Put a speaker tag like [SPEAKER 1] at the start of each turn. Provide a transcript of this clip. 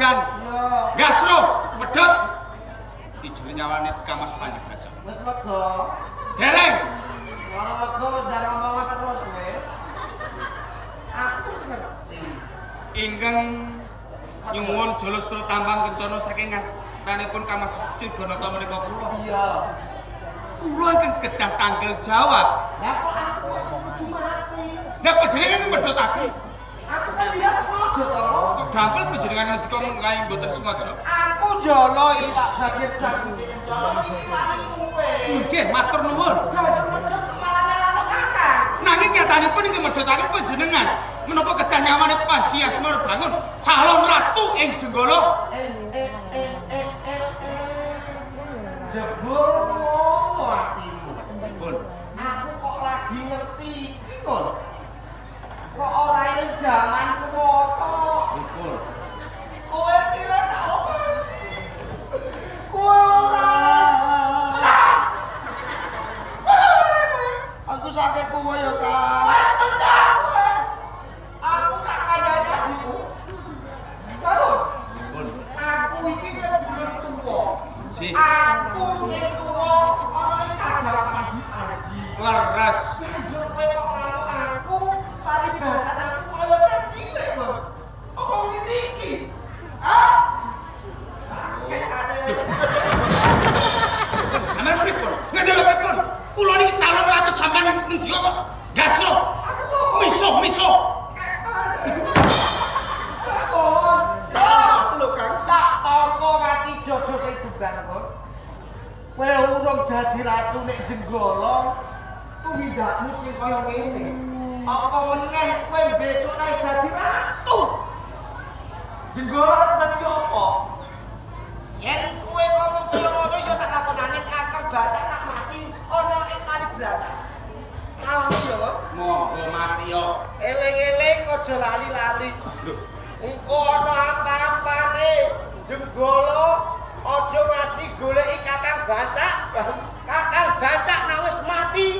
[SPEAKER 1] Juragan.
[SPEAKER 2] Iya.
[SPEAKER 1] Gasro, medhot. Ijole nyawane Kang Mas Panji Baca.
[SPEAKER 2] Wis lega.
[SPEAKER 1] Dereng.
[SPEAKER 2] Ora lega wis ndang ngomong terus kowe. Aku wis ngerti.
[SPEAKER 1] Ingkang nyuwun Jalastra tambang kencana saking ngatanipun Kang Mas Triganata menika kula.
[SPEAKER 2] Iya.
[SPEAKER 1] Kula ingkang kedah tanggal jawab.
[SPEAKER 2] Lah kok aku wis kudu mati.
[SPEAKER 1] Lah panjenengan medhotaken.
[SPEAKER 2] Aku kan ya sengaja to.
[SPEAKER 1] Kok gampil panjenengan ngendika mengkai mboten sengaja?
[SPEAKER 2] Aku jolo iki tak bagian dak sisi kencana iki wani kowe.
[SPEAKER 1] Nggih, matur nuwun.
[SPEAKER 2] Banjur medhot kok malah nyalano kakang.
[SPEAKER 1] Nanging nyatanipun ingkang medhotaken panjenengan. Menapa kedah nyawane Panji Asmara Bangun calon ratu ing Jenggala?
[SPEAKER 2] Eh eh eh eh eh eh. Jebul ngono atimu.
[SPEAKER 1] Pun.
[SPEAKER 2] Aku kok lagi ngerti iki kok. Kok ora eling jaman semono.
[SPEAKER 1] Pripun?
[SPEAKER 2] Kowe cilik tak openi. Kowe ora.
[SPEAKER 3] Aku sakit kowe ya, Kang.
[SPEAKER 2] Kowe tendang kowe. Aku tak kandhani adikku. Bangun.
[SPEAKER 1] Pun.
[SPEAKER 2] Aku iki sing dulur tuwa.
[SPEAKER 1] Si.
[SPEAKER 2] Aku sing tuwa ana ing kadang panji-panji.
[SPEAKER 1] Leres.
[SPEAKER 2] Banjur kowe kok ngamuk aku, paribasan aku kaya cah cilik kok. Apa ngene iki? Hah? Kakek
[SPEAKER 1] Sampeyan pripun? Ngendika pripun? Kula niki calon ratu sampeyan ngendika kok gasro. Misuh, misuh.
[SPEAKER 3] Calon ratu lho, Kang.
[SPEAKER 2] Tak tampa nganti dodo sing jembar kok. Kowe urung dadi ratu nek Jenggala, tumindakmu sing kaya ngene. Apa meneh kowe besok nek dadi ratu? Jenggala dadi apa? Yen kowe ngomong kaya ngono ya tak lakonane kakang bacak nak mati ana ing kali Brantas. Sawangi ya kok.
[SPEAKER 1] Monggo mati yo.
[SPEAKER 2] Eling-eling aja lali-lali.
[SPEAKER 1] Lho,
[SPEAKER 2] Engko ana apa-apane Jenggala aja ngasih goleki Kakang Bancak. Kakang Bancak nek wis mati